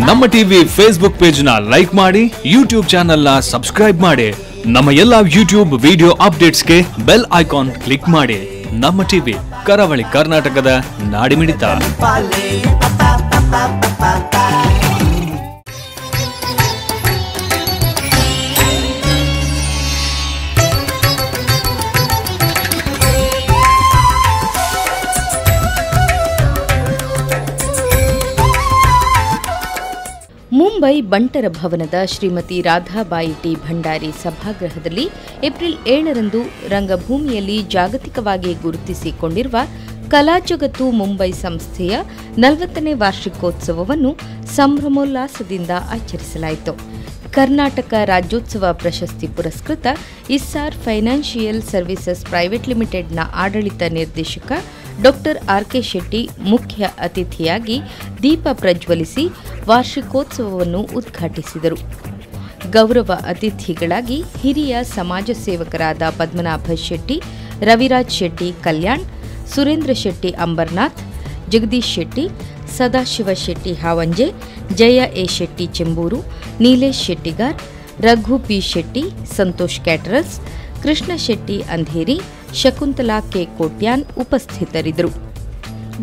ನಮ್ಮ TV Facebook page ನ like ಮಾಡಿ, ಯೂಟ್ಯೂಬ್ ಚಾನೆಲ್ ನ ಸಬ್ಸ್ಕ್ರೈಬ್ ಮಾಡಿ, ನಮ್ಮ ಎಲ್ಲಾ ಯೂಟ್ಯೂಬ್ ವಿಡಿಯೋ ಅಪ್ಡೇಟ್ಸ್ಗೆ ಬೆಲ್ ಐಕಾನ್ ಕ್ಲಿಕ್ ಮಾಡಿ. ನಮ್ಮ ಟಿವಿ ಕರಾವಳಿ ಕರ್ನಾಟಕದ ನಾಡಿಮಿಡಿತ. ಮುಂಬೈ ಬಂಟರ ಭವನದ ಶ್ರೀಮತಿ ರಾಧಾಬಾಯಿ ಟಿ ಭಂಡಾರಿ ಸಭಾಗೃಹದಲ್ಲಿ ಏಪ್ರಿಲ್ 7ರಂದು ರಂಗಭೂಮಿಯಲ್ಲಿ ಜಾಗತಿಕವಾಗಿ ಗುರುತಿಸಿಕೊಂಡಿರುವ ಕಲಾ ಜಗತ್ತು ಮುಂಬೈ ಸಂಸ್ಥೆಯ 40ನೇ ವಾರ್ಷಿಕೋತ್ಸವವನ್ನು ಸಂಭ್ರಮೋಲ್ಲಾಸದಿಂದ ಆಚರಿಸಲಾಯಿತು. ಕರ್ನಾಟಕ ರಾಜ್ಯೋತ್ಸವ ಪ್ರಶಸ್ತಿ ಪುರಸ್ಕೃತ ಇಸ್ಸಾರ್ ಫೈನಾನ್ಷಿಯಲ್ ಸರ್ವಿಸಸ್ ಪ್ರೈವೇಟ್ ಲಿಮಿಟೆಡ್ನ ಆಡಳಿತ ನಿರ್ದೇಶಕ ಡಾಕ್ಟರ್ ಆರ್.ಕೆ. ಶೆಟ್ಟಿ ಮುಖ್ಯ ಅತಿಥಿಯಾಗಿ ದೀಪ ಪ್ರಜ್ವಲಿಸಿ ವಾರ್ಷಿಕೋತ್ಸವವನ್ನು ಉದ್ಘಾಟಿಸಿದರು. ಗೌರವ ಅತಿಥಿಗಳಾಗಿ ಹಿರಿಯ ಸಮಾಜ ಸೇವಕರಾದ ಪದ್ಮನಾಭ ಶೆಟ್ಟಿ, ರವಿರಾಜ್ ಶೆಟ್ಟಿ ಕಲ್ಯಾಣ್, ಸುರೇಂದ್ರ ಶೆಟ್ಟಿ ಅಂಬರ್ನಾಥ್, ಜಗದೀಶ್ ಶೆಟ್ಟಿ, ಸದಾಶಿವ ಶೆಟ್ಟಿ ಹಾವಂಜೆ, ಜಯ ಎ ಶೆಟ್ಟಿ ಚೆಂಬೂರು, ನೀಲೇಶ್ ಶೆಟ್ಟಿಗಾರ್, ರಘು ಪಿ ಶೆಟ್ಟಿ, ಸಂತೋಷ್ ಕ್ಯಾಟರಸ್, ಕೃಷ್ಣ ಶೆಟ್ಟಿ ಅಂಧೇರಿ, ಶಕುಂತಲಾ ಕೆ ಕೋಟ್ಯಾನ್ ಉಪಸ್ಥಿತರಿದ್ದರು.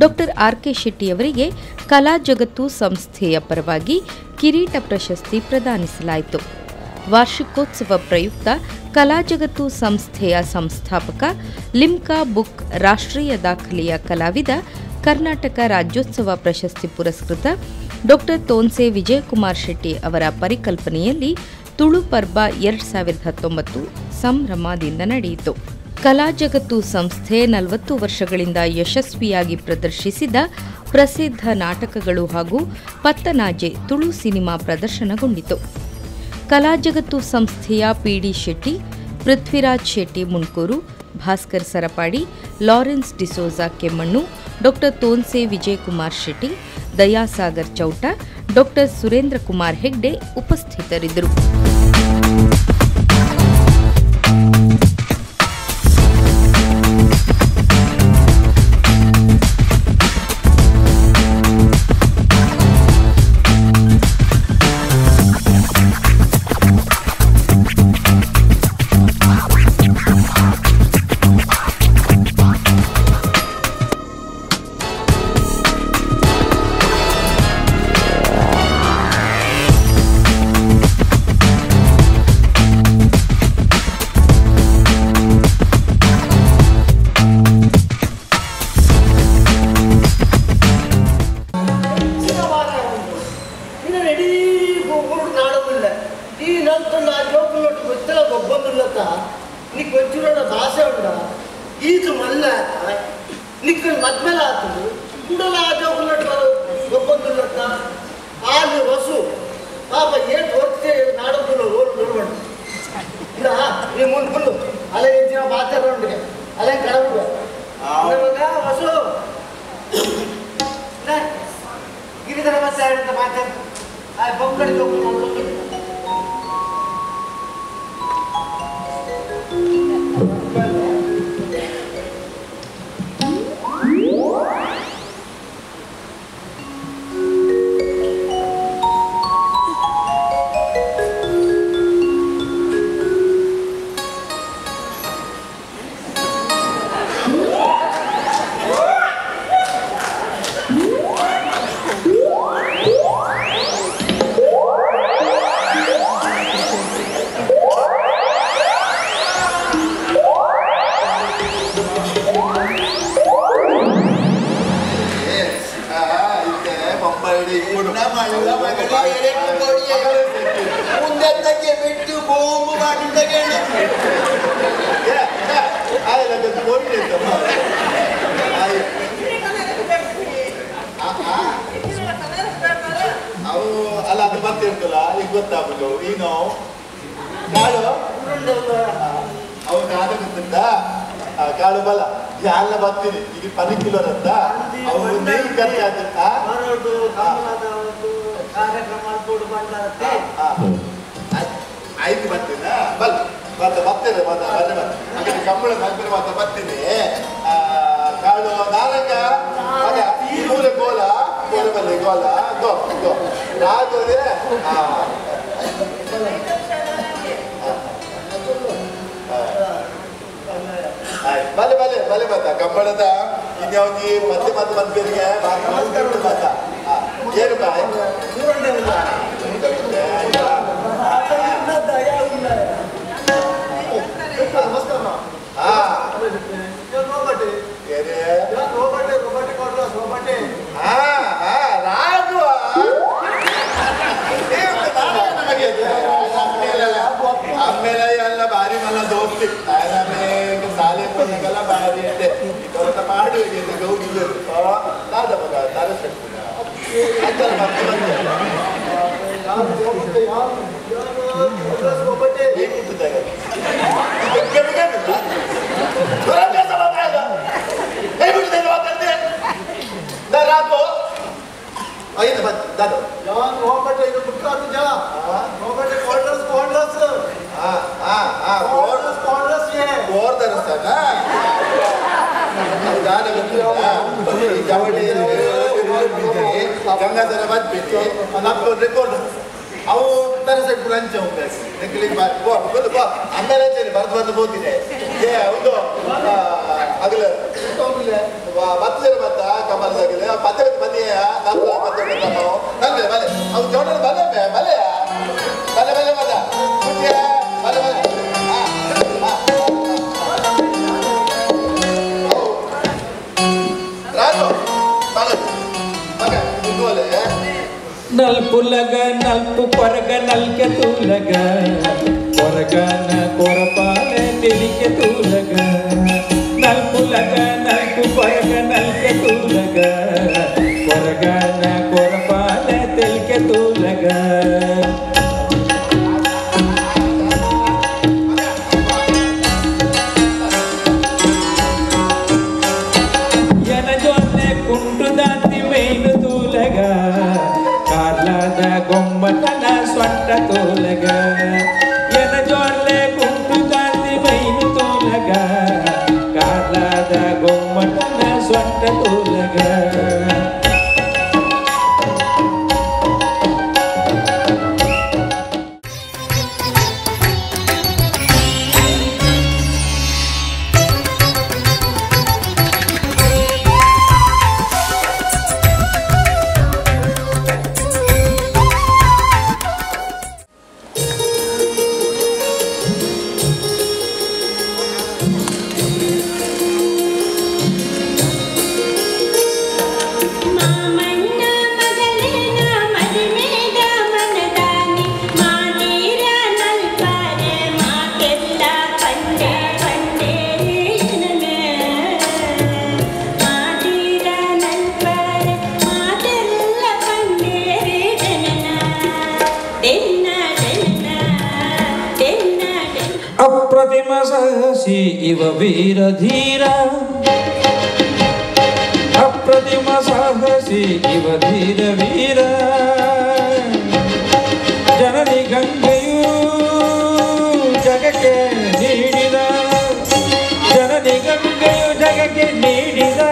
Doctor RK. ಶೆಟ್ಟಿಯವರಿಗೆ ಕಲಾ ಜಗತ್ತು ಸಂಸ್ಥೆಯ ಪರವಾಗಿ ಕಿರೀಟ ಪ್ರಶಸ್ತಿ ಪ್ರದಾನಿಸಲಾಯಿತು. ವಾರ್ಷಿಕೋತ್ಸವ ಪ್ರಯುಕ್ತ ಕಲಾ ಜಗತ್ತು ಸಂಸ್ಥೆಯ ಸಂಸ್ಥಾಪಕ, ಲಿಮ್ಕಾ ಬುಕ್ ರಾಷ್ಟ್ರೀಯ ದಾಖಲೆಯ ಕಲಾವಿದ, ಕರ್ನಾಟಕ ರಾಜ್ಯೋತ್ಸವ ಪ್ರಶಸ್ತಿ ಪುರಸ್ಕೃತ ಡಾಕ್ಟರ್ ತೋನ್ಸೆ ವಿಜಯಕುಮಾರ್ ಶೆಟ್ಟಿ ಅವರ ಪರಿಕಲ್ಪನೆಯಲ್ಲಿ ತುಳು ಪರ್ಬ 2019 ಸಂಭ್ರಮದಿಂದ ನಡೆಯಿತು. ಕಲಾ ಜಗತ್ತು ಸಂಸ್ಥೆ 40 ವರ್ಷಗಳಿಂದ ಯಶಸ್ವಿಯಾಗಿ ಪ್ರದರ್ಶಿಸಿದ ಪ್ರಸಿದ್ಧ ನಾಟಕಗಳು ಹಾಗೂ ಪತ್ತನಾಜೆ ತುಳು ಸಿನಿಮಾ ಪ್ರದರ್ಶನಗೊಂಡಿತು. ಕಲಾ ಜಗತ್ತು ಸಂಸ್ಥೆಯ P D Shetty, Prithviraj Shetty Mundkur, Bhaskar Sarapadi, Lawrence D'Souza Kemmannu, doctor Thonse Vijayakumar Shetty, Dayasagar Chowta, doctor Surendra Kumar Hegde ಉಪಸ್ಥಿತರಿದ್ದರು. ಕಾಳು ನಾರಂಗ ಕೋಲ. ಬಲೆ ಬಲೆ ಬಲೆ ಬತ್ತ ಕಂಬಳದ ಇನ್ಯಾವುದಿ ಮತ್ತೆ ಮತ್ತೆ ಬಂದ್ಬೇರಿಗೆ ಬತ್ತ ಏನು ಬಾಯ್ ಆಮೇಲೆ ಎಲ್ಲ ಬಾರಿ ಮಲ್ಲ ದೋಸ್ತಿ ಸಾಲೆ ಪೊನ್ನಗೆಲ್ಲ ಬಾರಿ ಅಂತೆ ಕೊರತ ಮಾಡು ಗೌಗಿದರು ದಾದ ಮಗ ದಾದ ಗಂಗಾಧರ ಬದ್ಬಿಟ್ಟು ನಮ್ಮ ರೆಕಾರ್ಡ್ ಅವು ತರಸೆಟ್ ಲಂಚ ಉಂಟು ಆಮೇಲೆ ಬರೆದು ಬಂದು ಹೋಗಿದೆ ಏ ಹೌದು ಅಗಲ ಬತ್ತಲೆ ಬತ್ತ ಕಮಲದಾಗಲೆ ಪತ್ತೆ ಬಂದಿಯ ಪತ್ತೆ ನಂಗೆ ಬಲೆ ಅವು ಜೋಡ ಬಲೆ ಬಲೆ ಬಲೆ ಬಲೆ ಬಲ ಬಲೆ ಬಲೆ ರಾಜು ಬಲೆ ಮಗ ನಲ್ಪುಲಗ ನಲ್ಪು ಕೊರಗ ನಲ್ಕೆ ತೂಲಗ ಕೊರಗನ ಕೊರಪಾನೆ ತಿಳಿಕೆ ತೂಲಗ ನಲ್ಪುಲಗ ನಲ್ಪು ಕೊರಗ ನಲ್ಕೆ ತೂಲಗ ಕೊರಗನ ಕೊರಪಾನೆ ತಿಳಿಕೆ ತೂಲಗ ಎನಜೊನ್ನೆ ಕುಂಟು ದಾತಿ ಮೇನು ತೂಲಗ ಕಾರ್ಲಾದ ಗೊಮ್ಮಟನ ಸೊಟ್ಟ ತೋಲಗ ಎನ ಜೋರ್ಲೆ ಕುಂಟು ದಾತಿ ಮೈನು ತೋಲಗ ಕಾರ್ಲಾದ ಗೊಮ್ಮಟನ ಸೊಟ್ಟ ತೋಲಗ ಅಪ್ರತಿಮ ಸಾಹಸಿ ಇವ ವೀರ ಧೀರ ಅಪ್ರತಿಮ ಸಾಹಸಿ ಇವ ಧೀರ ವೀರ ಜನನಿ ಗಂಗೆಯು ಜಗಕ್ಕೆ ನೀಡಿದ ಜನನಿ ಗಂಗೆಯು ಜಗಕ್ಕೆ ನೀಡಿದ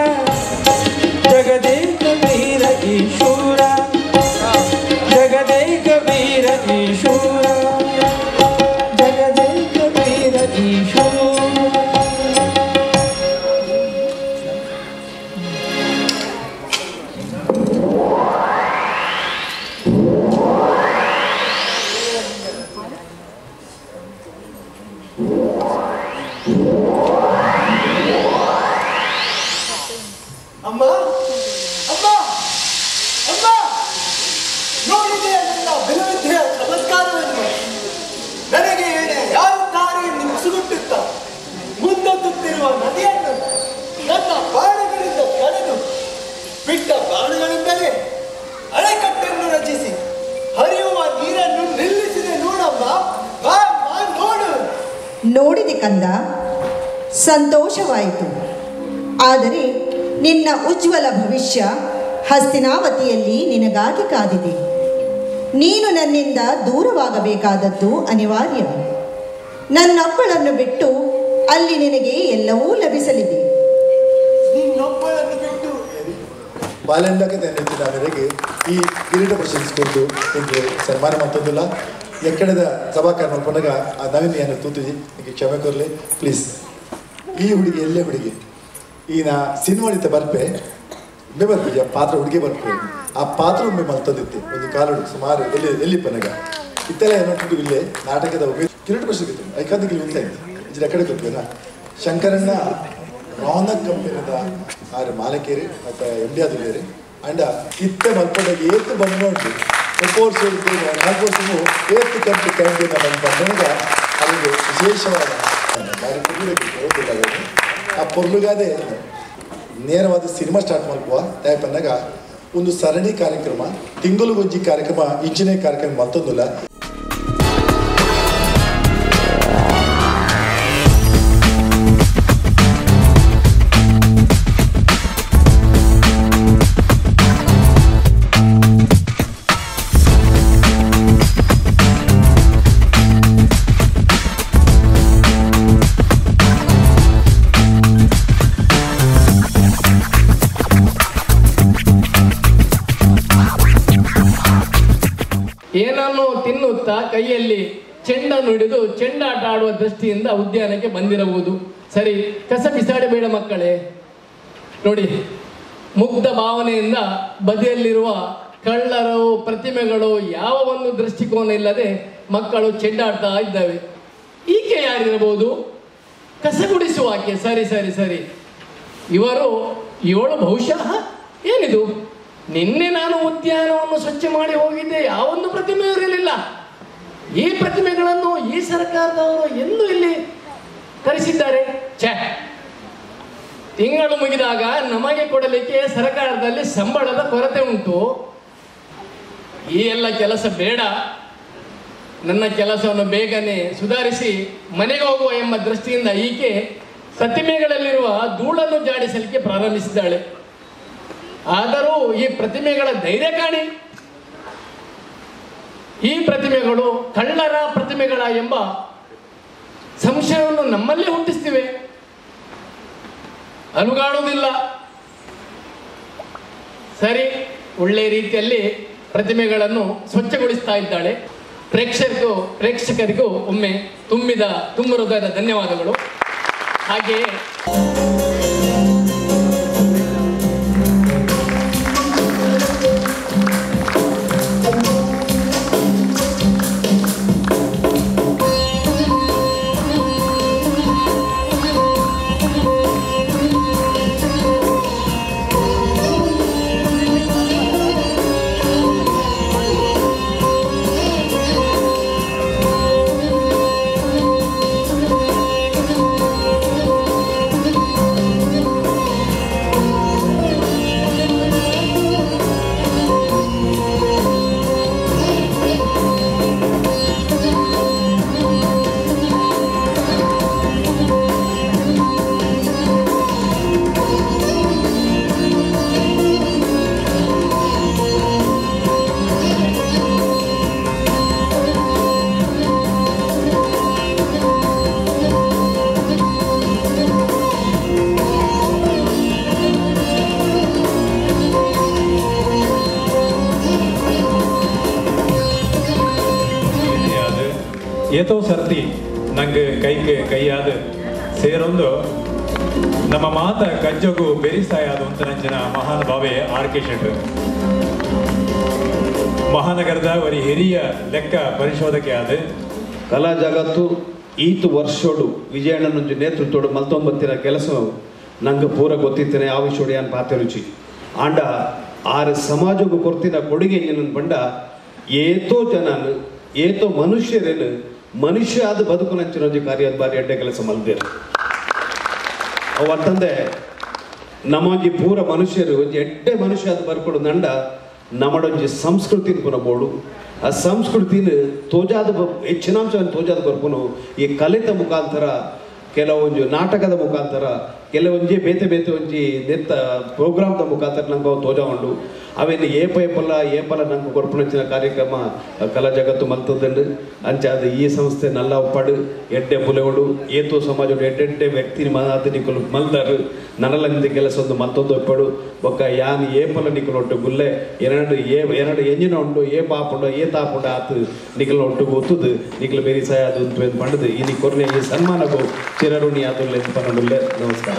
ಜಗದೇಕ ವೀರ ಈಶೂರ ಜಗದೇಕ ವೀರ ಈಶೂರ ಜಗದೇಕ ವೀರ ಈಶೂರ. ಅಮ್ಮ ಅಮ್ಮ ಅಮ್ಮ, ನೋಡಿದೆ ನನ್ನ ಬಿಲುವಿದ್ಯೆಯ ಚಮತ್ಕಾರವನ್ನು. ನನಗೆ ಏನೇ ಯಾರುತ್ತಾರೆ ಎಂದು ಮುಸುಗುಟ್ಟುತ್ತ ಮುಂದೊತ್ತುತ್ತಿರುವ ನದಿಯನ್ನು ನನ್ನ ಬಾಣಗಳಿಂದ ಕಳೆದು ಬಿಟ್ಟ ಬಾಣಗಳಿಂದಲೇ ಅಣೆಕಟ್ಟನ್ನು ರಚಿಸಿ ಹರಿಯುವ ನೀರನ್ನು ನಿಲ್ಲಿಸಿದೆ. ನೋಡಮ್ಮ, ಬಾ ಬಾ ನೋಡು. ನೋಡಿದೆ ಕಂದ, ಸಂತೋಷವಾಯಿತು. ಆದರೆ ನಿನ್ನ ಉಜ್ವಲ ಭವಿಷ್ಯ ಹಸ್ತಿನಾವತಿಯಲ್ಲಿ ನಿನಗಾಗಿ ಕಾದಿದೆ. ನೀನು ನನ್ನಿಂದ ದೂರವಾಗಬೇಕಾದದ್ದು ಅನಿವಾರ್ಯ. ನನ್ನೊಬ್ಬಳನ್ನು ಬಿಟ್ಟು ಅಲ್ಲಿ ನಿನಗೆ ಎಲ್ಲವೂ ಲಭಿಸಲಿದೆ. ನಿನ್ನೊಬ್ಬಳನ್ನು ಬಿಟ್ಟು ಬಾಲೆಂಡಕ್ಕೆ ನೆಚ್ಚಿನ ಮೇರೆಗೆ ಈ ಕಿರೀಟ ಪ್ರಶಸ್ತಿ ನಿಮಗೆ ಸನ್ಮಾನ ಮಾಡ್ತಂದಿಲ್ಲ. ಎಕ್ಕಡೆದ ಸಭಾಕಾರ ಮಲ್ಪನಾಗ ಆ ನವೀನಿಯನ್ನು ತೂತುಜಿ ನಿಮಗೆ ಕ್ಷಮೆ ಕೊರಲಿ ಪ್ಲೀಸ್. ಈ ಹುಡುಗಿ ಎಲ್ಲೇ ಹುಡುಗಿ ಈನ ಸಿನಿಮಾಡಿತ ಬರ್ಪೆ ಒಮ್ಮೆ ಬರ್ಪೆ ಆ ಪಾತ್ರ ಹುಡುಗಿ ಬರ್ಪೆ ಆ ಪಾತ್ರ ಒಮ್ಮೆ ಮಲ್ತಂದಿತ್ತೆ ಒಂದು ಕಾಲಡು ಸುಮಾರು ಎಲ್ಲಿ ಎಲ್ಲಿ ಪನಗ ಇತ್ತೆಲ್ಲ ಏನೋ ಇಲ್ಲೇ ನಾಟಕದ ಒಮ್ಮೆ ಕಿರೀಟ ಪ್ರಶಸ್ತಿ ಐಕಾಂತಿಗೆ ಉಂಟ ಇತ್ತು ಇದ್ರ ಎಕಡೆ ಕೊಡ್ಬೇನ ಶಂಕರಣ್ಣ ರೋನಕ್ ಕಂಪನಿದ ಆರು ಮಾಲಕೇರಿ ಮತ್ತು ಎಮ್ ಡಿ ಆದುಲೇರಿ ಅಂಡ ಇತ್ತೆ ಮಲ್ಪಡಗೆ ಏತು ಬಂದು ಉಂಟು 4 ವರ್ಷ ಏತು ಕಂಪಿ ಕ್ಯಾಂಟೀನ್ ಬಂದು ಬಂದಾಗ ಅದೊಂದು ವಿಶೇಷವಾದ ಭಾರಿ ಪೊರ್ಲು. ಆ ಪೊರ್ಲುಗಾದೆ ನೇರವಾದ ಸಿನಿಮಾ ಸ್ಟಾರ್ಟ್ ಮಲ್ಪುವ ಟೈಪ್ ಅಂದಾಗ ಒಂದು ಸರಣಿ ಕಾರ್ಯಕ್ರಮ ತಿಂಗಳುಗೊಂಜಿ ಕಾರ್ಯಕ್ರಮ ಇಂಚಿನೇ ಕಾರ್ಯಕ್ರಮ ಮಲ್ತೊಂದಿಲ್ಲ. ಏನನ್ನು ತಿನ್ನುತ್ತಾ ಕೈಯಲ್ಲಿ ಚೆಂಡನ್ನು ಹಿಡಿದು ಚೆಂಡಾಟ ಆಡುವ ದೃಷ್ಟಿಯಿಂದ ಉದ್ಯಾನಕ್ಕೆ ಬಂದಿರಬಹುದು. ಸರಿ, ಕಸ ಬಿಸಾಡಬೇಡ ಮಕ್ಕಳೇ. ನೋಡಿ, ಮುಗ್ಧ ಭಾವನೆಯಿಂದ ಬದಿಯಲ್ಲಿರುವ ಕಳ್ಳರು ಪ್ರತಿಮೆಗಳು ಯಾವ ಒಂದು ದೃಷ್ಟಿಕೋನ ಇಲ್ಲದೆ ಮಕ್ಕಳು ಚೆಂಡಾಡ್ತಾ ಇದ್ದಾವೆ. ಈಕೆ ಯಾರಿರಬಹುದು? ಕಸ ಗುಡಿಸುವ ಆಕೆ. ಸರಿ ಸರಿ ಸರಿ, ಇವರು ಇವಳು ಬಹುಶಃ. ಏನಿದು, ನಿನ್ನೆ ನಾನು ಉದ್ಯಾನವನ್ನು ಸ್ವಚ್ಛ ಮಾಡಿ ಹೋಗಿದ್ದೆ, ಯಾವೊಂದು ಪ್ರತಿಮೆ ಇರಲಿಲ್ಲ. ಈ ಪ್ರತಿಮೆಗಳನ್ನು ಈ ಸರ್ಕಾರದವರು ಎಂದು ಇಲ್ಲಿ ತರಿಸಿದ್ದಾರೆ. ಛೇ, ತಿಂಗಳು ಮುಗಿದಾಗ ನಮಗೆ ಕೊಡಲಿಕ್ಕೆ ಸರ್ಕಾರದಲ್ಲಿ ಸಂಬಳದ ಕೊರತೆ ಉಂಟು. ಈ ಎಲ್ಲ ಕೆಲಸ ಬೇಡ, ನನ್ನ ಕೆಲಸವನ್ನು ಬೇಗನೆ ಸುಧಾರಿಸಿ ಮನೆಗೆ ಹೋಗುವ ಎಂಬ ದೃಷ್ಟಿಯಿಂದ ಈಕೆ ಪ್ರತಿಮೆಗಳಲ್ಲಿರುವ ಧೂಳನ್ನು ಜಾಡಿಸಲಿಕ್ಕೆ ಪ್ರಾರಂಭಿಸಿದ್ದಾಳೆ. ಆದರೂ ಈ ಪ್ರತಿಮೆಗಳ ಧೈರ್ಯ ಕಾಣಿ. ಈ ಪ್ರತಿಮೆಗಳು ಕಳ್ಳರ ಪ್ರತಿಮೆಗಳ ಎಂಬ ಸಂಶಯವನ್ನು ನಮ್ಮಲ್ಲೇ ಹುಟ್ಟಿಸ್ತಿವೆ. ಅಲುಗಾಡುವುದಿಲ್ಲ. ಸರಿ, ಒಳ್ಳೆ ರೀತಿಯಲ್ಲಿ ಪ್ರತಿಮೆಗಳನ್ನು ಸ್ವಚ್ಛಗೊಳಿಸ್ತಾ ಇದ್ದಾಳೆ. ಪ್ರೇಕ್ಷಕರಿಗೂ ಒಮ್ಮೆ ತುಂಬಿದ ತುಂಬ ಹೃದಯದ ಧನ್ಯವಾದಗಳು. ಹಾಗೆಯೇ ಏತೋ ಸರ್ತಿ ನಂಗೆ ಕೈಗೆ ಕೈಯಾದ ಸೇರೊಂದು ನಮ್ಮ ಮಾತ ಕಜ್ಜಗು ಬೆರಿಸಾಯಾದ ಅಂತ ನಂಜಿನ ಮಹಾನುಭಾವೆ ಆರ್ ಕೆ ಶೆಟ್ಟರ್ ಮಹಾನಗರದ ಒರಿ ಹಿರಿಯ ಲೆಕ್ಕ ಪರಿಶೋಧಕೆ ಆದ ಕಲಾ ಜಗತ್ತು ಈತು ವರ್ಷೋಡು ವಿಜಯಣ್ಣನೊಂದು ನೇತೃತ್ವಡು ಮಲ್ತೊಂಬತ್ತಿನ ಕೆಲಸ ನಂಗೆ ಪೂರ ಗೊತ್ತಿತ್ತೇನೆ ಆ ವಿಷಯ ಏನು ಪಾತೆ ರುಚಿ ಆಂಡ ಆರು ಸಮಾಜಕ್ಕೂ ಕೊರ್ತಿನ ಕೊಡುಗೆ ನನ್ನ ಬಂಡ ಏತೋ ಜನನು ಏತೋ ಮನುಷ್ಯರೇನು ಮನುಷ್ಯ ಆದ ಬದುಕುನಂಚಿನೊಂದು ಕಾರ್ಯದ ಬಾರಿ ಎಡ್ಡೆ ಕೆಲಸ ಮಲ್ದೇರು ಅವು ಅಂತಂದೆ ನಮ್ಮೊಂಜಿ ಪೂರ ಮನುಷ್ಯರು ಒಂಜಿ ಎಡ್ಡೆ ಮನುಷ್ಯ ಆದ ಬರ್ಕೊಡು ನಂಡ ನಮ್ಮಡೊಂಜಿ ಸಂಸ್ಕೃತಿನ ಪುನಃ ಬೋಡು ಆ ಸಂಸ್ಕೃತಿನ ತೋಜಾದ ಹೆಚ್ಚಿನಾಂಶವನ್ನು ತೋಜಾದ ಬರ್ಪುನು ಈ ಕಲಿತ ಮುಖಾಂತರ ಕೆಲವೊಂಜಿ ನಾಟಕದ ಮುಖಾಂತರ ಕೆಲವೊಂಜಿ ಬೇತೆ ಬೇತೆ ಒಂಜಿ ನೆತ್ತ ಪ್ರೋಗ್ರಾಮ್ದ ಮುಖಾಂತರ ನಂಗೆ ಅವು ತೋಜಾ ಉಂಡು. ಅವೆನ್ ಏಪೈಪಲ ಏಪಲ ನಂಗೆ ಕೊರ್ಪುನಂಚಿನ ಕಾರ್ಯಕ್ರಮ ಕಲಾ ಜಗತ್ತು ಮಲ್ತದಂಡು ಅಂಚಾದ ಈ ಸಂಸ್ಥೆ ನಲ್ಲ ಉಪ್ಪಾಡು ಎಡ್ಡೆ ಬುಲೆವಡು ಏತೋ ಸಮಾಜ ಎಡ್ಡೆಡ್ಡೆ ವ್ಯಕ್ತಿ ಮಾತು ನಿಕುಲು ಮಲ್ದಾರು ನನಲಂಜಿ ಕೆಲಸ ಒಂದು ಮಲ್ತೊಂದು ಒಪ್ಪಡು ಬೊಕ್ಕ ಯಾನ್ ಏಪಲ ನಿಕುಲು ಒಟ್ಟು ಗುಲ್ಲೆ ಎರಡು ಏ ಎರಡು ಎಂಜಿನ ಉಂಡು ಏ ಪಾಪುಂಡು ಏ ತಾಪುಂಡು ಆತು ನಿಕುಲು ಒಟ್ಟು ಗೊತ್ತದು ನಿಕುಲು ಬೇರಿ ಸಹಾಯ ಅದು ಪಂಡದು ಇನಿ ಕೊರ್ನೆ ಈ ಸನ್ಮಾನಕ್ಕೂ ಚಿರಋಣಿ ಆದುಲ್ಲೆ ಪನ್ನಡುಲ್ಲೆ. ನಮಸ್ಕಾರ.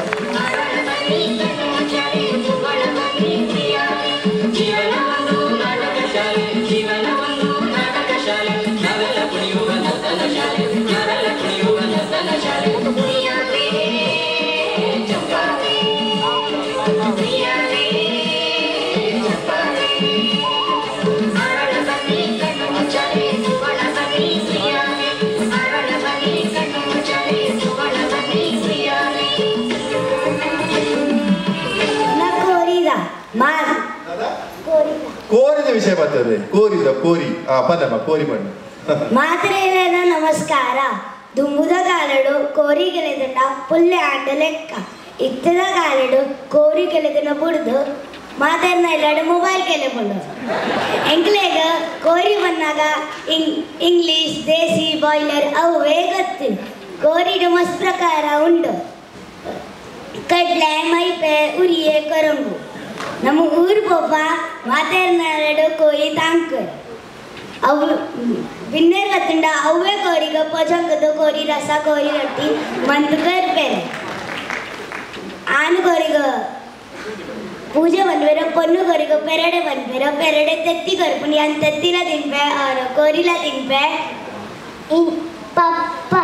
ಕೋರಿದ ವಿಷಯ ಬರ್ತದೆ. ಕೋರಿದ ಕೋರಿ ಆ ಪದಮ್ಮ ಕೋರಿ ಬಣ್ಣ. ಮಾತ್ರೇನ ನಮಸ್ಕಾರ. ದುಂಬುದ ಕಾಲಡು ಕೋರಿ ಗೆಳೆದನ ಪುಲ್ಲೆ ಆಂಡ ಲೆಕ್ಕ ಇತ್ತದ ಕಾಲಡು ಕೋರಿ ಗೆಳೆದನ ಬುಡ್ದು ಮಾತೇನ ಎಲ್ಲಾಡು ಮೊಬೈಲ್ ಕೆಲೆಬುಂಡು. ಎಂಕ್ಲೇಗ ಕೋರಿ ಬಂದಾಗ ಇಂಗ್ಲೀಷ್ ದೇಸಿ ಬಾಯ್ಲರ್ ಅವೇ ಗೊತ್ತು. ಕೋರಿಡು ಮಸ್ತ್ ಪ್ರಕಾರ ಉಂಡು. ಕಡ್ಲೆ ಮೈಪೆ ಉರಿಯೆ ಕೊರಂಗು. ನಮ್ಮ ಊರು ಪೋಪ ಮಾತೇರ್ನಾಡು ಕೋರಿ ತಾಂಕ ಅವು ಬಿನ್ನೇರ್ ಬತ್ತುಂಡ ಅವೇ ಕೋರಿಗ ಪೊಜಂಗದ ಕೋರಿ ರಸ ಕೋರಿ ರೊಟ್ಟಿ ಮಂತ್ ಕರ್ಪೇರೆ. ಆನು ಕೋರಿಗ ಪೂಜೆ ಬಂದ್ಬೇರ ಪೊನ್ನು ಕೋರಿಗ ಪೆರಡೆ ಬಂದ್ಬೇರ ಪೆರಡೆ ತೆತ್ತಿ ಕೊರ್ಪುನಿ ಅನ್ ತೆತ್ತಿಲ ತಿನ್ಪೆ ಅವ್ರ ಕೋರಿಲ ತಿನ್ಪೆ. ಪಪ್ಪ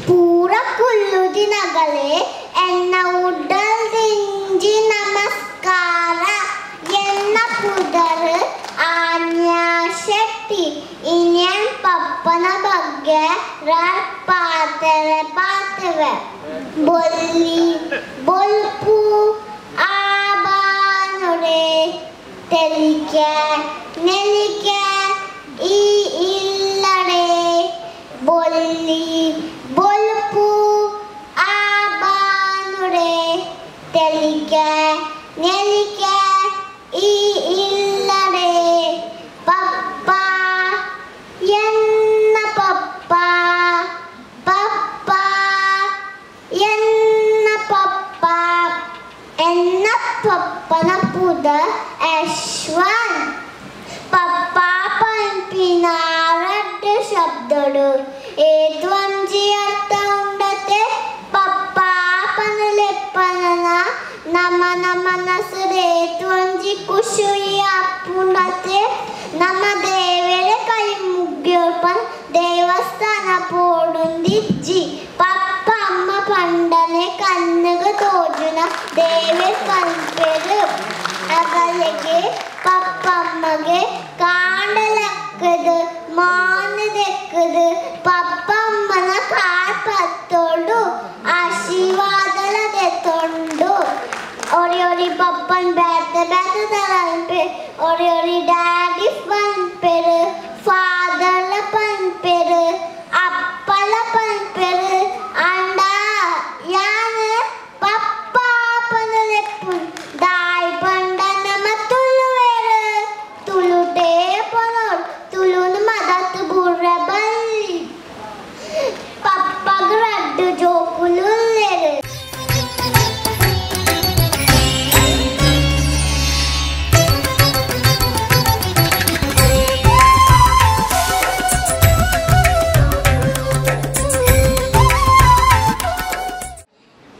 ಪೂರ ಕುಲ್ಲು ದಿನಗಳೇ ಎನ್ನ ಉಡಲ್ ದಿಂಜಿ ನಮಸ್ಕಾರ. ಎನ್ನ ಪುದರ್ ಆನ್ಯಾ ಶೆಟ್ಟಿ. ಇನ್ನೇನ್ ಪಪ್ಪನ ಬಗ್ಗೆ ಪಾತೆವೆ ಪಾತೆವೆ ಬೊಲ್ಲಿ ಬೊಲ್ಪು ಆಬಾನುರೆ ತೆಲಿಕೆ ನೆಲಿಕೆ ಈ ಇಲ್ಲಡೆ ಬೊಲ್ಲಿ ಬೊಲ್ಪು ಆಬಾನುರೆ ತೆಲಿಕೆ ನೆಲಿಕೆ ಈ ಇಲ್ಲಡೆ. ಪಪ್ಪ ಎನ್ನ ಪಪ್ಪ ಪಪ್ಪ ಎನ್ನ ಪಪ್ಪ ಎನ್ನ ಪಪ್ಪನ ಪುದ ಯಶ್ವಂತ್. ಪಪ್ಪ ಪಂಪಿನ ರಡ್ಡು ಶಬ್ದಡು ಏತ್ವಂಜಿ ಅರ್ಥ ಉಂಡತೆ. ಪಪ್ಪ ಪನಲೆಪ್ಪನ ನಮನ ಮನಸ್ಸು ಖುಷಿ ಅಪ್ಪುಂಡತೆ. ನಮ್ಮ ದೇವರ ಕೈ ಮುಗ್ಯೋರ್ಪನ್ ದೇವಸ್ಥಾನ ಪೋಡುಂದಿಜ್ಜಿ. ಪಪ್ಪ ಅಮ್ಮ ಪಂಡನೆ ಕಣ್ಣುಗ ತೋಜುನ ದೇವರ ಪಂಪೆರು. ಅಗಲಿಗೆ ಪಪ್ಪಮ್ಮಗೆ ಕಾಂಡಲಕ್ಕದು ಮಾನದೆಕ್ಕದು ಪಪ್ಪಮ್ಮನ ಕಾರ್ ಪತ್ತೋಡು ಆಶೀರ್ವಾದಲದೆ ತೊಂಡು. ಒರಿ ಒರಿ ಪಪ್ಪನ್ ಬೇತೆ ಬೇತೆ ತರನ್ಪೆ ಒರಿ ಒರಿ ಡ್ಯಾಡಿ ಪನ್ಪೆರು ಫಾದರ್ಲ ಪನ್ಪೆರು ಅಪ್ಪಲ ಪನ್ಪೆರು ಅಂಡ ಯಾನ್ ಪಪ್ಪ ಪನಲೆಪ್ಪುನ್ ದಾಯ್ ಪಂಡ ನಮ ತುಳುವೆರು ತುಳುಟೇ ಪನೋಡ್ ತುಳುನು ಮದತ್ ಬುರ್ರ ಬಲ್ಲಿ ಪಪ್ಪಗ್ ರಡ್ಡು ಜೋಕುಲುಲ್ಲೆರು.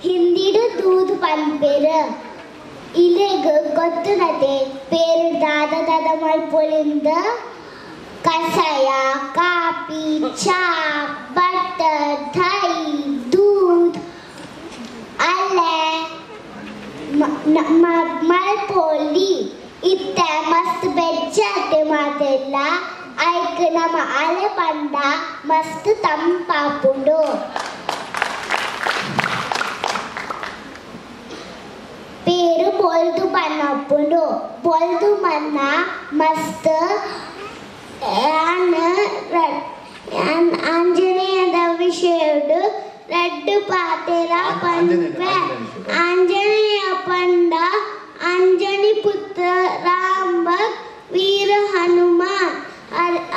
ಹಿಂದಿಡು ದೂದು ಪನ್ಪೆರು ಇಲೆಗ್ ಗೊತ್ತುನತೆ ಪೇರು ದಾದ ದಾದ ಮಲ್ಪೊಲಿಂದ ಕಷಾಯ ಕಾಫಿ ಚಾ ಬಟರ್ ದಹಿ ದೂದ್ ಅಲೆ ಮಲ್ಪೊಲಿ. ಇತ್ತೆ ಮಸ್ತ್ ಬೆಜ್ಜಾತೆ ಮಾತೆಲ್ಲ ಐಕ್ ನಮ್ಮ ಅಲೆ ಪಂಡ ಮಸ್ತ್ ತಂಪಾಪುಂಡು. ಪೇರು ಬೊಲ್ದು ಬನ್ನಪ್ಪುಂಡು. ಬೊಲ್ದು ಮನ್ನ ಮಸ್ತ್ ಆಂಜನೇಯದ ವಿಷಯಡು ರಡ್ಡು ಪಾತೆರ ಪನ್ಪೆ. ಆಂಜನೇಯ ಪಂಡ ಅಂಜನಿ ಪುತ್ರ ರಾಮ ವೀರ ಹನುಮಾನ್.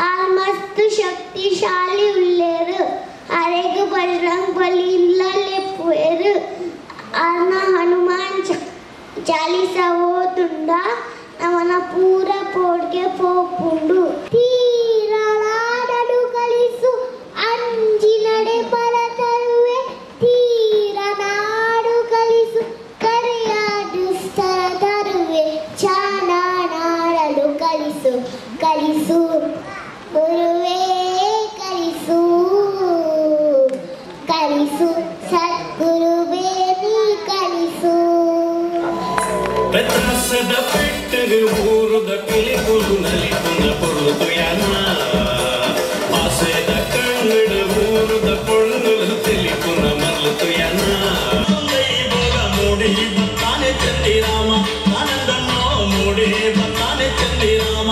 ಆರ್ ಮಸ್ತ್ ಶಕ್ತಿಶಾಲಿ ಉಲ್ಲೇರು. ಅರೆಗ್ ಬಜರಂಗ್ ಬಲಿ ಲೆಪ್ಪುವೆರು. ಆರ್ನ ಹನುಮಾನ್ ಚಾಲೀಸ ಓದುಂಡ ನಮನ ಪೂರ ಪೋಡ್ಗೆ ಪೋಪುಂಡು. ತೀರನಾಡಲು ಕಲಿಸು ಅಂಜಿನಡೆ ಬಲ ತರುವೆ. ತೀರನಾಡು ಕಲಿಸು ಕರೆಯಾಡು ಸ್ಥಳ ತರುವೆ. ಚಾನಾಡಲು ಕಲಿಸು ಕಲಿಸು ಗುರುವೇ ಕಲಿಸು ಕಲಿಸು ಸದ್ಗುರುವೇ ನೀ ಕಲಿಸು. ಬೆತ್ತಸದ ಪೆಟ್ಟಗೆ ಊರುದ ಪಿಲಿಪುಲು ನಲಿಪುನ ಪೊರುತುಯನ ಆಸೆದ ಕಣ್ಣಡು ಊರುದ ಪೊಣ್ಣುಲು ತಿಳಿಪುನ ಮಲ್ಲುತುಯನ. ಭೋಗ ಮೂಡಿ ಬತ್ತಾನೆ ಚಂದಿರಾಮ ಆನಂದನ್ನೋ ಮೂಡಿ ಬತ್ತಾನೆ ಚಂದಿರಾಮ.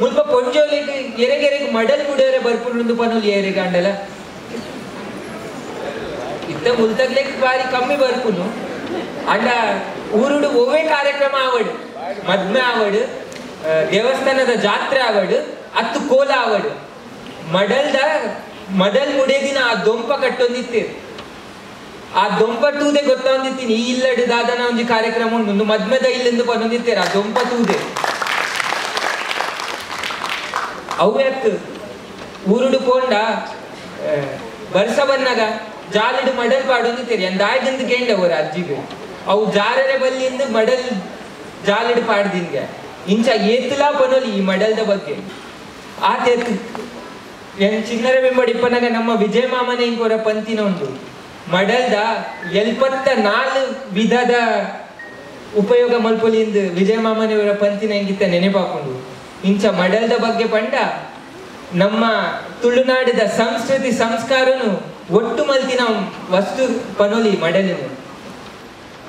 ಮುಲ್ಪ ಪೊಂಜೋಲೆಗ್ ಎರೆಗೆರೆಗ್ ಮಡಲ್ ಮುಡಿಯರೆ ಬರ್ಪುಂಡು ಪನೊಲಿ ಏರೆಗ್ ಅಂಡಲ ಇತ್ತ ಮುಲ್ತಗ್ಲೆಗ್ ಬಾರಿ ಕಮ್ಮಿ ಬರ್ಪುನು. ಅಂಡ ಊರುಡು ಒವ್ವೇ ಕಾರ್ಯಕ್ರಮ ಆವಡ್, ಮದ್ಮೆ ಆವಡ್, ದೇವಸ್ಥಾನದ ಜಾತ್ರೆ ಆವಡ್, ಅತ್ತು ಕೋಲ ಆವಡ್, ಮಡಲ್ದ ಮಡಲ್ ಮುಡಿಯದಿನ ಆ ದೊಂಪ ಕಟ್ಟೊಂದಿತ್ತೇರು. ಆ ದೊಂಪ ತೂದೆ ಗೊತ್ತೊಂದಿತ್ತೀನಿ ಈ ಇಲ್ಲಡು ದಾದನ ಒಂಜಿ ಕಾರ್ಯಕ್ರಮ ಉಂಡು ಮದ್ಮೆದ ಇಲ್ಲಿಂದ ಪನೊಂದಿತ್ತೇರು ಆ ದೊಂಪ ತೂದೆ. ಅವೇ ಊರುಡು ಪೋಂಡ ಬರ್ಸ ಬನ್ನಾಗ ಜಾಲಿಡು ಮಡಲ್ ಪಾಡೊಂದಿತ್ತೇರಿ ಅಂದಾಯ್ದಿಂದ ಕೇಂಡ ಅವರ ಅಜ್ಜಿಗೆ ಅವು ಜಾರರೆ ಬಲ್ಲಿಂದ ಮಡಲ್ ಜಾಲಿಡು ಪಾಡ್ದಿಂಗೆ ಇಂಚ ಏತುಲಾ ಪನೊಲಿ ಈ ಮಡಲ್ದ ಬಗ್ಗೆ. ಆತ ಎನ್ ಚಿನ್ನರ ಬೆಂಬಡಿ ಇಪ್ಪನಾಗ ನಮ್ಮ ವಿಜಯ ಮಾಮನೆ ಇಂಕೋರ ಪಂತಿನ ಉಂಟು ಮಡಲ್ದ 74 ವಿಧದ ಉಪಯೋಗ ಮಲ್ಪೊಲಿಂದ ವಿಜಯ ಮಾಮನೆಯವರ ಪಂತಿನ ಇಂಗಿತ್ತ ನೆನೆಪಾಕೊಂಡು. ಇಂಚ ಮಡಲ್ದ ಬಗ್ಗೆ ಪಂಡ ನಮ್ಮ ತುಳುನಾಡಿದ ಸಂಸ್ಕೃತಿ ಸಂಸ್ಕಾರನು ಒಟ್ಟು ಮಲ್ತಿನ ವಸ್ತು ಪನೊಲಿ ಮಡಲಿನ.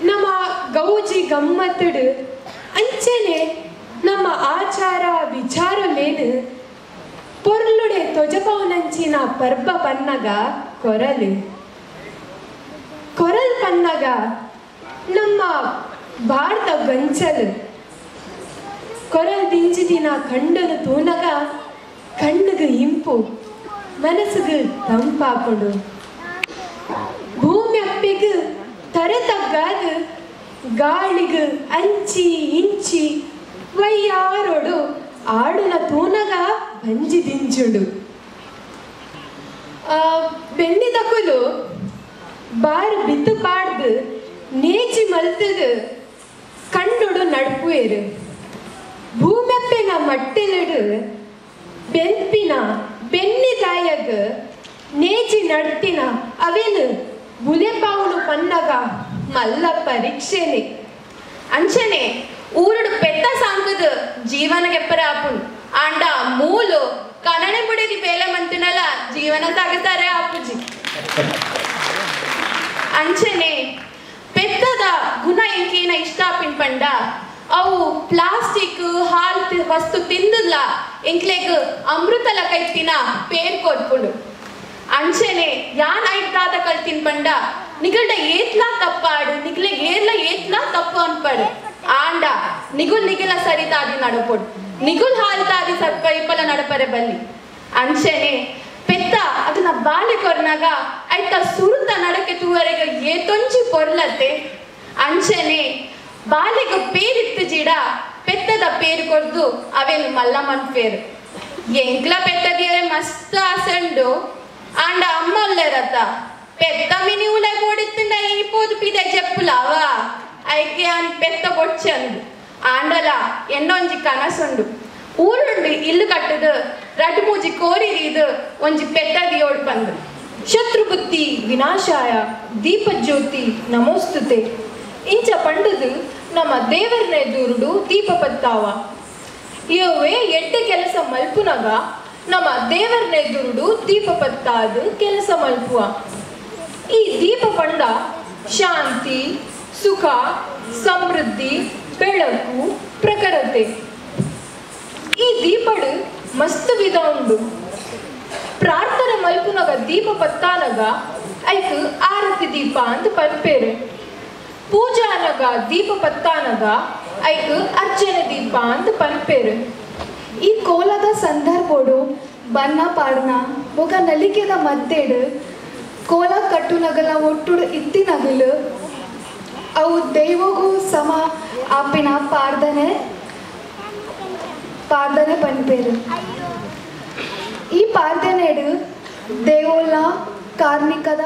ನಮ್ಮ ಗೌಜಿ ಗಮ್ಮತ್ತಡು ಅಂಚನೆ ನಮ್ಮ ಆಚಾರ ವಿಚಾರಲೇನು ಪೊರ್ಲುಡೆ ತೊಜಪವನಂಚಿನ ಪರ್ಬ ಪನ್ನಗ ಕೊರಲು ಕೊರಲ್ ಪನ್ನಗ ನಮ್ಮ ಭಾರತ ಗಂಚಲು ಕೊರಲ್ ದಿಂಜಿದಿನ ಕಂಡನು ತೂನಗ ಕಣ್ಣುಗು ಇಂಪು ಮನಸ್ಸುಗು ತಂಪಾಕೊಂಡು ಭೂಮಿ ಅಪ್ಪಿಗು ತರತಗ್ಗಾದು ಗಾಳಿಗು ಅಂಚಿ ಇಂಚಿ ವಯ್ಯಾರೋಡು ಆಡುನ ತೂನಗ ಬಂಜಿ ದಿಂಜುಡು. ಬೆನ್ನಿದಕುಲು ಬಾರು ಬಿತ್ತು ಪಾಡ್ದು ನೇಚಿ ಮಲ್ತದು ಕಣ್ಣುಡು ನಡ್ಪುವೇರು. ಭೂಮೆಪ್ಪೆನ ಮಟ್ಟೆಲಡು ಬೆನ್ಪಿನ ಬೆನ್ನಿದಾಯಗ ನೇಜಿ ನಡ್ತಿನ ಅವೇನು ಬುಲೆಪಾವುನು ಪನ್ನಗ ಮಲ್ಲ ಪರೀಕ್ಷೆನೆ. ಅಂಚನೆ ಊರುಡು ಪೆತ್ತ ಸಾಂಕದ ಜೀವನ ಕೆಪ್ಪರ ಆಪುಂಡು. ಆಂಡ ಮೂಲು ಕನಣೆ ಬುಡದಿ ಬೇಲೆ ಮಂತಿನಲ ಜೀವನ ಸಾಗಸಾರೆ ಆಪುಜಿ. ಅಂಚನೆ ಪೆತ್ತದ ಗುಣ ಎಂಕೇನ ಇಷ್ಟ ಆಪಿನ್ ಪಂಡ ಅವು ಪ್ಲಾಸ್ಟಿಕ್ ಹಾಲ್ ವಸ್ತು ತಿಂದಲ್ಲ ಎಂಕ್ಲೆಗ್ ಅಮೃತಲ ಕೈತಿನ ಪೇರ್ ಕೊರ್ಪುಂಡು. ಅಂಚನೆ ಯಾನ್ ಐತಾದ ಕಲ್ತಿನ್ ಪಂಡ ನಿಗಲ್ಡ ಏತ್ಲಾ ತಪ್ಪಾಡು, ನಿಗ್ಲೆಗ್ ಏರ್ಲ ಏತ್ಲಾ ತಪ್ಪು ಅನ್ಪಡು. ಆಂಡ ನಿಗುಲ್ ನಿಗಿಲ ಸರಿತಾದಿ ನಡಪೊಡು, ನಿಗುಲ್ ಹಾಲ್ತಾದಿ ಸರ್ಪ ಇಪ್ಪಲ ನಡಪರೆ ಬಲ್ಲಿ. ಅಂಚನೆ ಪೆತ್ತ ಅದನ್ನ ಬಾಲೆ ಕೊರ್ನಾಗ ಐತ ಸುರುತ ನಡಕೆ ತೂವರೆಗ ಏತೊಂಜಿ ಪೊರ್ಲತೆ. ಅಂಚನೆ ಬಾಲೆಗ ಪೇರಿತ್ತು ಜೀಡ ಪೆತ್ತದ ಪೇರು ಕೊರ್ದು ಅವೇನು ಮಲ್ಲ ಮನ್ಪೇರು. ಎಂಕ್ಲ ಪೆತ್ತದಿಯರೆ ಮಸ್ತ್ ಆಸಂಡು. ಆಂಡ ಅಮ್ಮ ಒಲ್ಲೆರತ್ತ ಪೆತ್ತ ಮಿನಿ ಉಲೆ ಬೋಡಿತ್ತಂಡ ಈ ಪೋದು ಪಿದೆ ಜೆಪ್ಪುಲಾವಾ ಐಕೆ ಅನ್ ಪೆತ್ತ ಬೊಚ್ಚಂದು. ಆಂಡಲ ಎನ್ನೊಂಜಿ ಕನಸುಂಡು, ಊರುಂಡು ಇಲ್ಲು ಕಟ್ಟದು ರಡ್ಡು ಮೂಜಿ ಕೋರಿರೀದು ಒಂಜಿ ಪೆತ್ತದಿಯೋಡು ಬಂದು. ಶತ್ರುಬುದ್ಧಿ ವಿನಾಶಾಯ ದೀಪಜ್ಯೋತಿ ನಮೋಸ್ತುತೆ ಇಂಚ ಪಂಡದು ನಮ್ಮ ದೇವರನೇ ದೂರುಡು ದೀಪ ಪತ್ತಾವ. ಇವೇ ಎಡ್ಡೆ ಕೆಲಸ ಮಲ್ಪುನಗ ನಮ್ಮ ದೇವರನೇ ದುರುಡು ದೀಪ ಪತ್ತಾದು ಕೆಲಸ ಮಲ್ಪುವ. ಈ ದೀಪ ಪಂಡ ಶಾಂತಿ, ಸುಖ, ಸಮೃದ್ಧಿ, ಬೆಳಕು, ಪ್ರಖರತೆ. ಈ ದೀಪಡು ಮಸ್ತ್ ವಿಧ ಉಂಡು. ಪ್ರಾರ್ಥನೆ ಮಲ್ಪುನಗ ದೀಪ ಪತ್ತಾನಗ ಐಕ್ ಆರತಿ ದೀಪ ಅಂತ ಪನ್ಪೇರು. ಪೂಜಾನಗ ದೀಪ ಪತ್ತಾನಗ ಐಕ್ ಅರ್ಚನೆ ದೀಪ ಅಂತ ಪನ್ಪೇರು. ಈ ಕೋಲದ ಸಂದರ್ಭೋಡು ಬನ್ನ ಪಾಡ್ನ ಬೊಕ ನಲಿಕೆದ ಮದ್ದೆಡು ಕೋಲ ಕಟ್ಟುನಗಲ ಒಟ್ಟುಡು ಇತ್ತಿನಗಲು ಅವು ದೈವಗೂ ಸಮ ಆಪಿನ ಪಾರ್ದನೆ ಪಾರ್ದನೆ ಪನ್ಪೇರು. ಈ ಪಾರ್ದನೆಡು ದೇವೋಲ ಕಾರ್ಮಿಕದ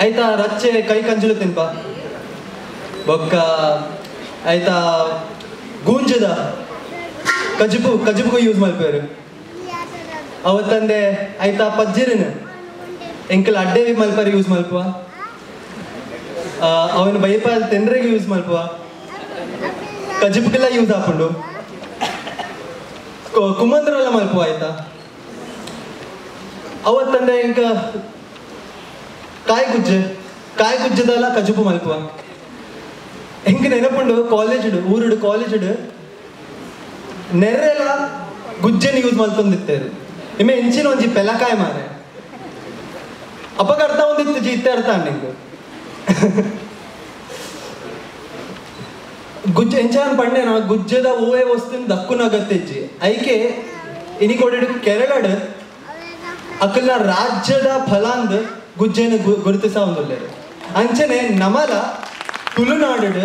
ಆಯ್ತಾ ರಚ್ಚೆ ಕೈ ಕಂಜಲು ತಿನ್ಪ ಬೊಕ್ಕ ಆಯ್ತಾ ಗೂಂಜದ ಕಜಿಪು ಕಜಿಪುಗೂ ಯೂಸ್ ಮಲ್ಪೇರು. ಅವತ್ತಂದೆ ಆಯ್ತಾ ಪಜ್ಜಿರಿನ ಎಂಕಲ್ ಅಡ್ಡೆ ಮಲ್ಪರೆ ಯೂಸ್ ಮಲ್ಪುವ, ಅವನ ಬೈಪಾಲ್ ತೆಂಡ್ರೆಗೆ ಯೂಸ್ ಮಲ್ಪುವ, ಕಜಿಪುಗೆಲ್ಲ ಯೂಸ್ ಹಾಕೊಂಡು ಕುಮಂದ್ರೆಲ್ಲ ಮಲ್ಪುವ ಆಯ್ತಾ. ಅವತ್ತಂದೆ ಎಂಕ ಕಾಯಿ ಗುಜ್ಜೆ ಕಾಯಿ ಗುಜ್ಜದಲ್ಲ ಕಜುಪು ಮಲ್ಪುವ. ಎಂಕ ನೆನಪುಂಡು ಕಾಲೇಜ್ ಊರುಡು ಕಾಲೇಜ್ ನೆರ್ರೆಲ್ಲ ಗುಜ್ಜೆನ ಯೂಸ್ ಮಲ್ತೊಂದಿತ್ತೇರು. ಇಮ್ಮೆ ಎಂಚಿನ ಒಂಜಿ ಪೆಲಕಾಯಿ ಮಾರೆ ಅಪ್ಪಗ ಅರ್ಥ ಒಂದಿತ್ತು ಜಿ ಇತ್ತೆ ಅರ್ಥ ನಿಂಗೆ ಗುಜ್ಜೆ ಎಂಚಾನ್ ಪಂಡೆನ ಗುಜ್ಜೆದ ಓಯೆ ವಸ್ತುನ ದಕ್ಕುನ ಅಗತ್ಯ ಐಕೆ ಇನಿಕೊಡಿಡು ಕೆರಳಡು ಅಕಲ್ನ ರಾಜ್ಯದ ಫಲಾಂದ್ ಗುಜ್ಜೆನ ಗುರುತಿಸ ಒಂದುಲ್ಲೇರು. ಅಂಚನೆ ನಮಲ ತುಳುನಾಡು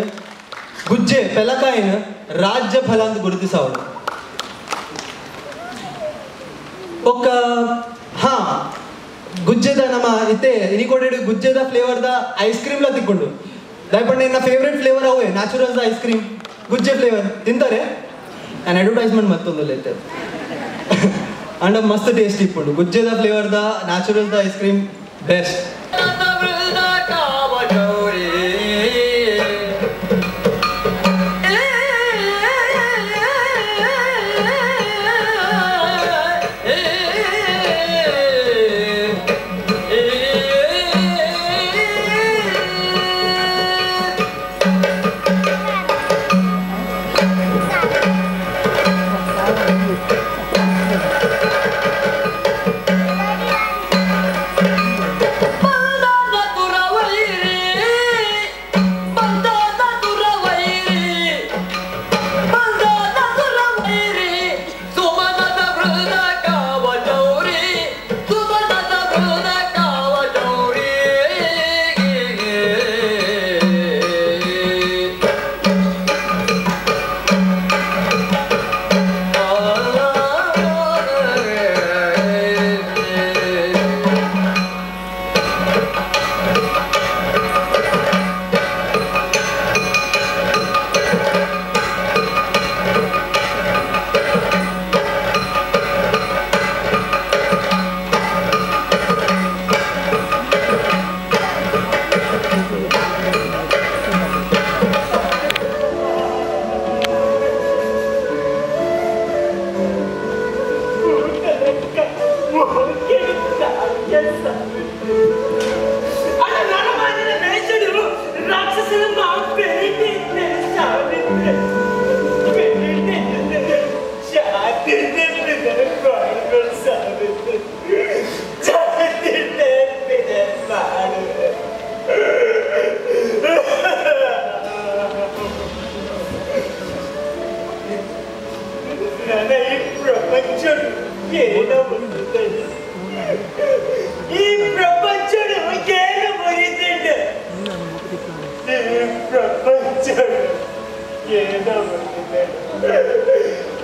ಗುಜ್ಜೆ ಪೆಲಕಾಯಿನ ರಾಜ್ಯ ಫಲ ಅಂತ ಗುರುತಿಸವಳು. ಒಕ್ಕ ಹಾ ಗುಜ್ಜೆದ ನಮ್ಮ ಇತ್ತೆ ಇನಿಕೊಡಿಡು ಗುಜ್ಜೆದ ಫ್ಲೇವರ್ದ ಐಸ್ ಕ್ರೀಮ್ಲ ತಿಕ್ಕೊಂಡು ದಯಪಂಡ ಎನ್ನ ಫೇವ್ರೆಟ್ ಫ್ಲೇವರ್ ಅವೇ ನ್ಯಾಚುರಲ್ದ ಐಸ್ ಕ್ರೀಮ್ ಗುಜ್ಜೆ ಫ್ಲೇವರ್ ತಿಂತಾರೆ. ನಾನು ಅಡ್ವರ್ಟೈಸ್ಮೆಂಟ್ ಮತ್ತೊಂದು ಇತ್ತೆ ಅಂಡ ಮಸ್ತ್ ಟೇಸ್ಟ್ ಇಪ್ಪುಂಡು ಗುಜ್ಜೆದ ಫ್ಲೇವರ್ದ ನ್ಯಾಚುರಲ್ದ ice cream best. Bye.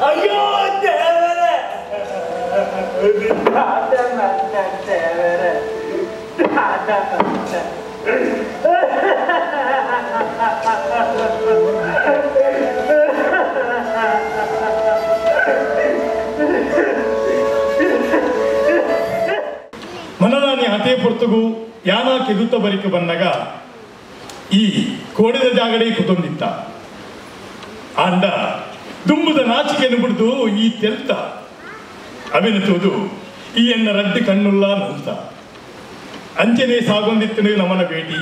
ಅಯ್ಯೋ ದೇವರೇ, ದೇವರೇ, ಮನದಾನಿ ಹತೆ ಪೊರ್ತುಗು ಯಾನ ಕೆದುತ್ತ ಬರಿಕ ಬಂದಾಗ ಈ ಕೋಡಿದ ಜಾಗಡೆ ಕುತೊಂದಿತ್ತ ಆಂಡ ದುಂಬುದ ನಾಚಿಕೆಯನ್ನು ಬಿಡ್ದು ಈ ತೆಲ್ತ ಅವಿನತುವುದು ಈ ಎನ್ನ ರಡ್ಡು ಕಣ್ಣುಲ್ಲ ನಲ್ತ ಅಂಚನೆ ಸಾಗೊಂದಿತ್ತನು ನಮನ ಭೇಟಿ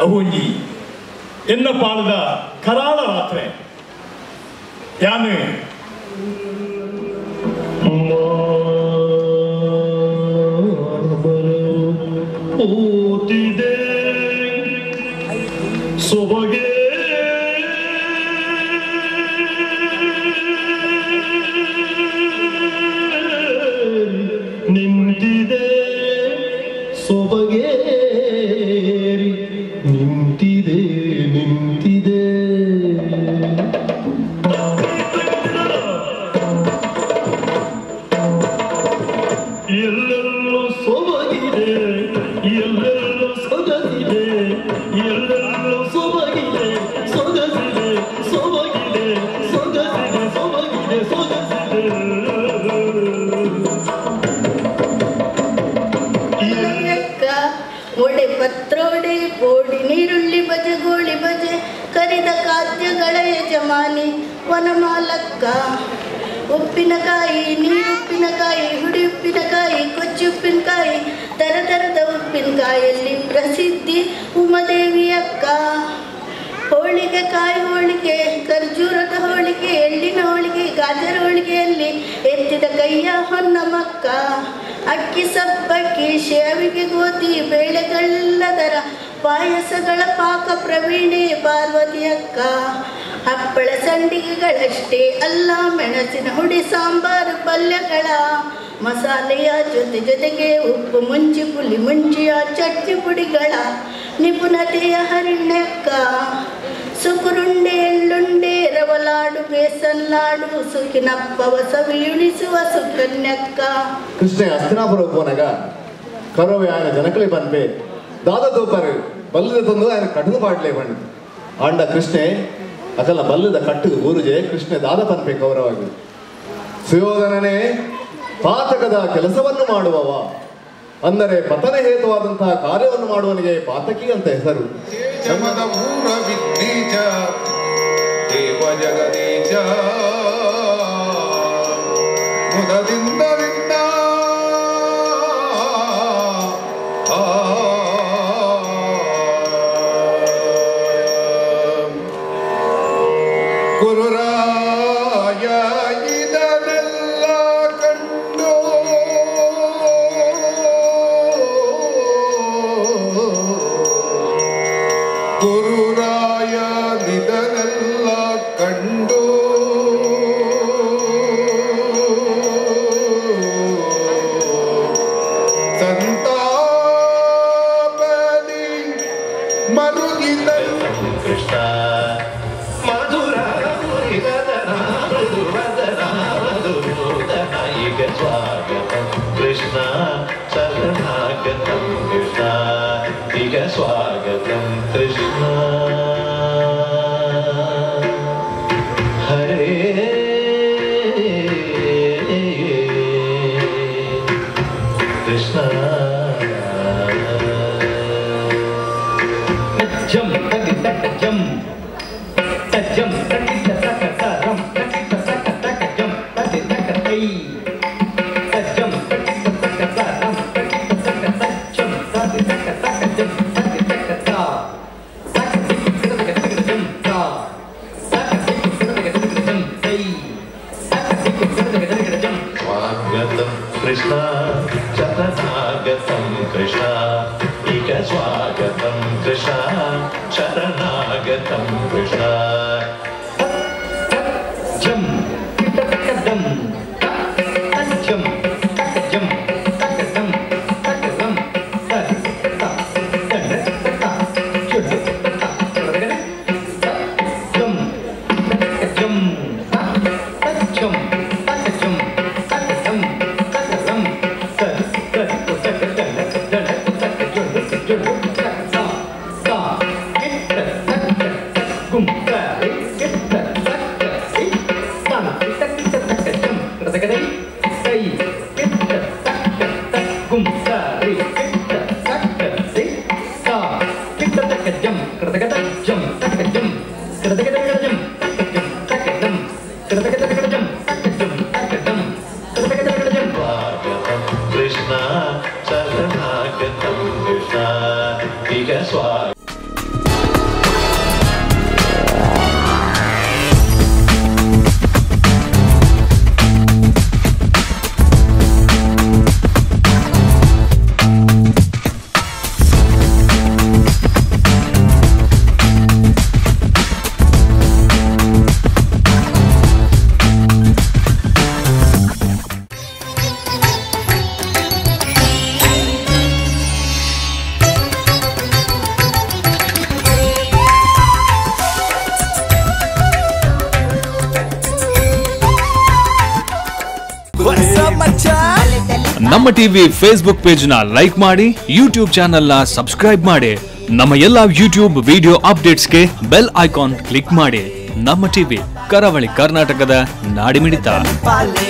ಅಹೋಂಜಿ ಎನ್ನ ಪಾಲದ ಕರಾಳ ರಾತ್ರೆ ಯಾನು ೂತಿದೆ ಸೊಬಗೆ ನಿಂತಿದೆ ಸೊಬಗೇರಿ ನಿಂತಿದೆ ನಿಂತಿದೆ ಎಲ್ಲೆಲ್ಲೋ ಸೊಬಗಿದೆ ಎಲ್ಲೆಲ್ಲೋ ಸೊಗಸಿದೆ ಎಲ್ಲೆಲ್ಲೋ ಸೊಬಗಿದೆ ಸೊಗಸಿದೆ ಸೊಬಗಿದೆ ಸೊಗಸಿದೆ ಸೊಬಗಿದೆ ಸೊಗಸಿದೆ. ಒಡೆ ಪತ್ರೋಡೆ ಪೋಡಿ ನೀರುಳ್ಳಿ ಬಜೆ ಗೋಳಿ ಬಜೆ ಕರಿದ ಖಾದ್ಯಗಳ ಯಜಮಾನಿ ವನಮಾಲಕ್ಕ. ಉಪ್ಪಿನಕಾಯಿ ನೀರುಪ್ಪಿನಕಾಯಿ ಹುಡಿ ಉಪ್ಪಿನಕಾಯಿ ಕೊಚ್ಚಿ ಉಪ್ಪಿನಕಾಯಿ ತರತರದ ಉಪ್ಪಿನಕಾಯಲ್ಲಿ ಪ್ರಸಿದ್ಧಿ ಉಮಾದೇವಿಯಕ್ಕ. ಹೋಳಿಗೆ ಕಾಯಿ ಹೋಳಿಗೆ ಖರ್ಜೂರದ ಹೋಳಿಗೆ ಎಳ್ಳಿನ ಹೋಳಿಗೆ ಗಾಜರ ಹೋಳಿಗೆಯಲ್ಲಿ ಎತ್ತಿದ ಕೈಯ ಹೊನ್ನಮಕ್ಕ. ಅಕ್ಕಿ ಸಬ್ಬಕ್ಕಿ ಶಾವಿಗೆ ಗೋಧಿ ಬೇಳೆಗಳೆಲ್ಲದರ ಪಾಯಸಗಳ ಪಾಕ ಪ್ರವೀಣೆ ಪಾರ್ವತಿಯಕ್ಕ. ಹಪ್ಪಳ ಸಂಡಿಗೆಗಳಷ್ಟೇ ಅಲ್ಲ ಮೆಣಸಿನ ಹುಡಿ ಸಾಂಬಾರು ಪಲ್ಯಗಳ ಮಸಾಲೆಯ ಜೊತೆ ಜೊತೆಗೆ ಉಪ್ಪು ಮುಂಚಿ ಪುಲಿ ಮುಂಚಿಯ ಚಟ್ನಿ ಪುಡಿಗಳ ನಿಪುಣತೆಯ ಹರಿಣ್ಯಕ್ಕ. ಸುಕುರುಂಡೆ ಎಳ್ಳುಂಡೆ ರವಲಾಡು ಬೇಸನ್ ಲಾಡು ಸುಖಿನಪ್ಪವ ಸವಿಯುಣಿಸುವ ಸುಕನ್ಯಕ್ಕ. ಕೃಷ್ಣ ಹಸ್ತಿನಾಪುರ ಪೋನಾಗ ಕರವೆ ఆయన ಜನಕಳಿ ಪನ್ಪೆ ದಾದ ತೋಪಾರು ಬಲ್ಲದ ತಂದು ఆయన ಕಟ್ಟದು ಪಾಡ್ಲೆ ಪಂಡು ಆಂಡ ಕೃಷ್ಣೆ ಅಕಲ ಬಲ್ಲದ ಕಟ್ಟು ಊರುಜೆ ಕೃಷ್ಣೆ ದಾದ ಪನ್ಪೆ ಕೌರವಾಗಿ ಸುಯೋಧನನೇ ಪಾತಕದ ಕೆಲಸವನ್ನು ಮಾಡುವವ ಅಂದರೆ ಪತನ ಹೇತುವಾದಂತಹ ಕಾರ್ಯವನ್ನು ಮಾಡುವನಿಗೆ ಪಾತಕಿ ಅಂತ ಹೆಸರು. ಗುರುರಾಯ ಇದನ್ನೆಲ್ಲ ಕಂಡು ಗುರುರಾಯ ಇದನ್ನೆಲ್ಲ ಕಂಡು ಸಂತಾಪದಿ ಮರುಗಿದ ಕೃಷ್ಣ ಸ್ವಾಗತಂ ಕೃಷ್ಣ ಶರಣಾಗತಂ ಕೃಷ್ಣ ಈಗ ಸ್ವಾಗತಂ ಕೃಷ್ಣ ಹರೇ ಕೃಷ್ಣ. ಜಂ ತಜಂ ತಜಂ ತಕಿತ ತಕ ತರಂ ತಕಿತ ತಕ ತಕ ಜಂ ತತಿ ತಕ ತೈ ತಜಂ ತಕಿತ ತಕ ತರಂ ತಕಿತ ತಕ ತಜಂ ತತಿ ತಕ ತಕ ಜಂ ತತಿ ತಕ ತ ತಕ ತಿಕ ತಕ ತಕ ಜಂ ತ ತಕ ತಿಕ ತಕ ತಕ ಜಂ ತೈ ತಕ ತಿಕ ತಕ ತಕ ಸ್ವಾಗತಂ ಕೃಷ್ಣ ಶರಣಾಗತಂ ಕೃಷ್ಣ ಈಗ ಸ್ವಾಗತಂ ಕೃಷ್ಣ ಶರಣಾಗತಂ ಕೃಷ್ಣ. ಜಂ ಕಿಟಕದಂ ತಜ್ಜಂ ತಕಜಂ ತಕದಂ ತಕದಂ ತ ತ ತ ಚುಡು ತ ಚುಡಗಡ ಜಂ ತಕಜಂ ತಜ್ಜಂ ತಕಜಂ ತಕದಂ ತಕದಂ ತ ತ ತಕ ತ ತ ತಕ ಜುಡು ಜುಡು ತ ತ ತ ಕಿಟ್ಟ ತಕ್ಕ ಗುಂ ತ ಕಿಟ್ಟ ತಕ್ಕ ತ ಕಿಟ್ಟ ತಕ್ಕ ಜಂ ತಕದೈ ತೈ ಕಿಟ್ಟ ತಕ್ಕ ತಕ್ ಗುಂ ತ ರಿ ಕಿಟ್ಟ ತಕ್ಕ ತಿ ತ ಕಿಟ್ಟ ತಕ್ಕ ಜಂ ಕೃತಕದ ಜಂ ತಕ್ಕ ಜಂ ಕೃತಕದ ಜಂ ತಕ್ಕ ಜಂ ತಕ್ಕ ದಂ ಕೃತಕದ ಜಂ ತಕ್ಕ ಜಂ ತಕ್ಕ ದಂ ಕೃತಕದ ಜಂ. ಸ್ವಾಗತಂ ಕೃಷ್ಣ ಶರಣಾಗತಂ ಕೃಷ್ಣ ಈಗ ಸ್ವಾಗತ. ನಮ್ಮ ಟಿವಿ ಫೇಸ್ಬುಕ್ ಪೇಜ್ ನ ಲೈಕ್ ಮಾಡಿ, ಯೂಟ್ಯೂಬ್ ಚಾನೆಲ್ ನ ಸಬ್ಸ್ಕ್ರೈಬ್ ಮಾಡಿ, ನಮ್ಮ ಎಲ್ಲಾ ಯೂಟ್ಯೂಬ್ ವಿಡಿಯೋ ಅಪ್ಡೇಟ್ಸ್ಗೆ ಬೆಲ್ ಐಕಾನ್ ಕ್ಲಿಕ್ ಮಾಡಿ. ನಮ್ಮ ಟಿವಿ ಕರಾವಳಿ ಕರ್ನಾಟಕದ ನಾಡಿಮಿಡಿತ. ಪಾಲೆ.